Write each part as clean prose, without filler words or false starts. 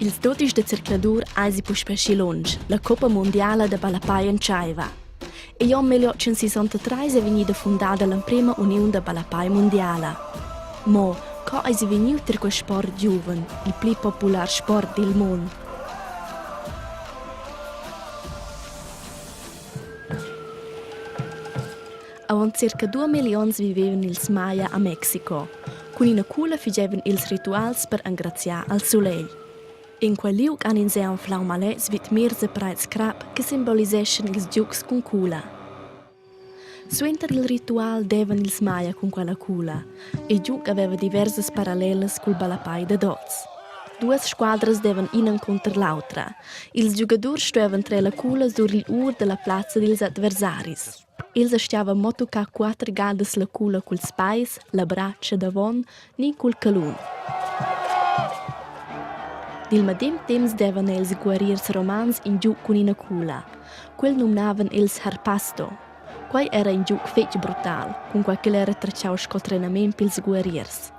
Ils 12 da zercladur eisi puspei schi lunsch, la cuppa mundiala da ballapei entscheiva. Igl onn 1863 ei vegnida fundada l'emprema uniun da ballapei mundiala. Mo co eisi vegniu tier quei sport giuven, il pli popular sport dil mund? Avon circa duamilli onns vivevan ils Maya a Mexico. Cun ina cula figevan ils rituals per engraziar al sulegl. En quei liug han ins era anflau maletgs vid mirs e preits crap che simboliseschan ils giugs cun cula. Suenter il ritual devan ils Maya cun quella cula. Il giug haveva diversas parallelas cul ballapei dad oz. Duas squadras devan ina encunter l'autra. Ils giugadurs stuevan trer la cula sur igl ur dalla plazza dils adversaris. Els astgavan mo tuccar quater gadas la cula culs peis, la bratscha davon ni cul calun. Dil medem temps devan els guerriers romans in giug cun ina cula. Quel numnavan els harpasto. Quei era in giug fetg brutal, cunquei ch'el era tratschau sco trenament pils guerriers.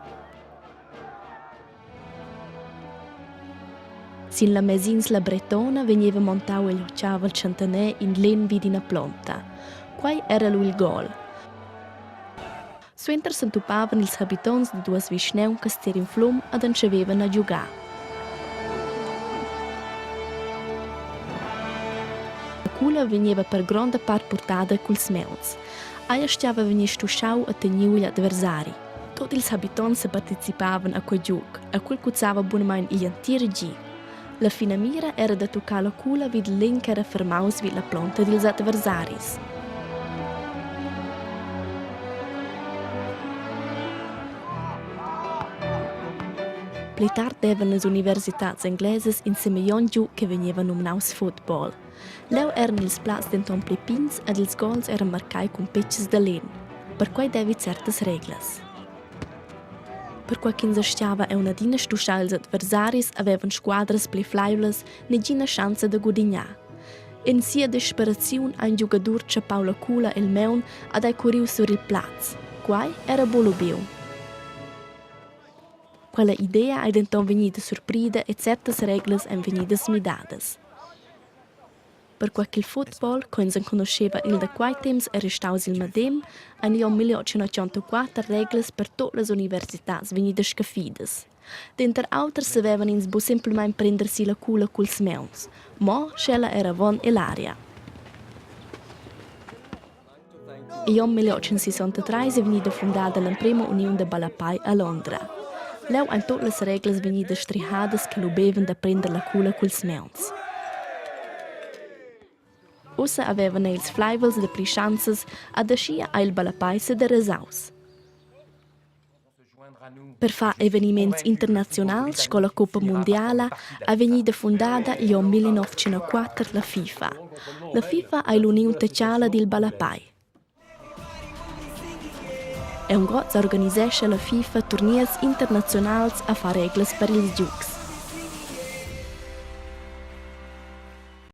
Sin la mesinsla bretona vegneva montau egl otgavel tschentaner in lenn vid ina plonta. Quei era lu il gol. Suenter s'entupavan ils habitonts da duas vischnauncas tier in flum ed entschevevan a giugar. La cula vegneva per gronda part purtada culs mauns. Ei astgava vegnir stuschau e teniu igl adversari. Tut ils habitonts separticipavan a quei giug e quel cuzzava bunamein igl entir gi. La finamira era da tuccar la cula vid l'in ch'era fermaus vid la plonta dils adversaris. Pli tard devan las universitads englesas in semegliont giug che vegneva numnaus football. Leu eran ils plazs denton pli pigns ed ils gols eran marcai cun petgs da lenn. Perquei devi certas reglas. Perquei ch'ins astgava aunc adina stuschar ils adversaris havevan squadras pli fleivlas negina schanza da gudignar. En sia desperaziun ha in giugadur tschappau la cula el maun ed ei curriu sur il plaz. Quei era buc lubiu. Quella idea ei denton vegnida surprida e certas reglas ein vegnidas midadas. Perquei ch'il football, co ins enconuscheva il da quei temps, ei restaus il medem, ein igl onn 1884 reglas per tut las universitads vegnidas scaffidas. Denter auter savevan ins buca semplamein prender si la cula culs mauns, mo sch'ella era avon ell'aria. Igl onn 1863 ei vegnida fundada l'emprema uniun da ballapei a Londra. Leu ein tut las reglas vegnidas strihadas che lubevan da prender la cula culs mauns. Ussa havevan els fleivels dapli schanzas ed aschia ei il ballapei sederasaus. Per far eveniments internaziunals sco la cuppa mundiala ei vegnida fundada igl onn 1904 la FIFA. La FIFA ei l'uniun tetgala dil ballapei. Aunc oz organisescha la FIFA turniers internaziunals e fa reglas per ils giugs.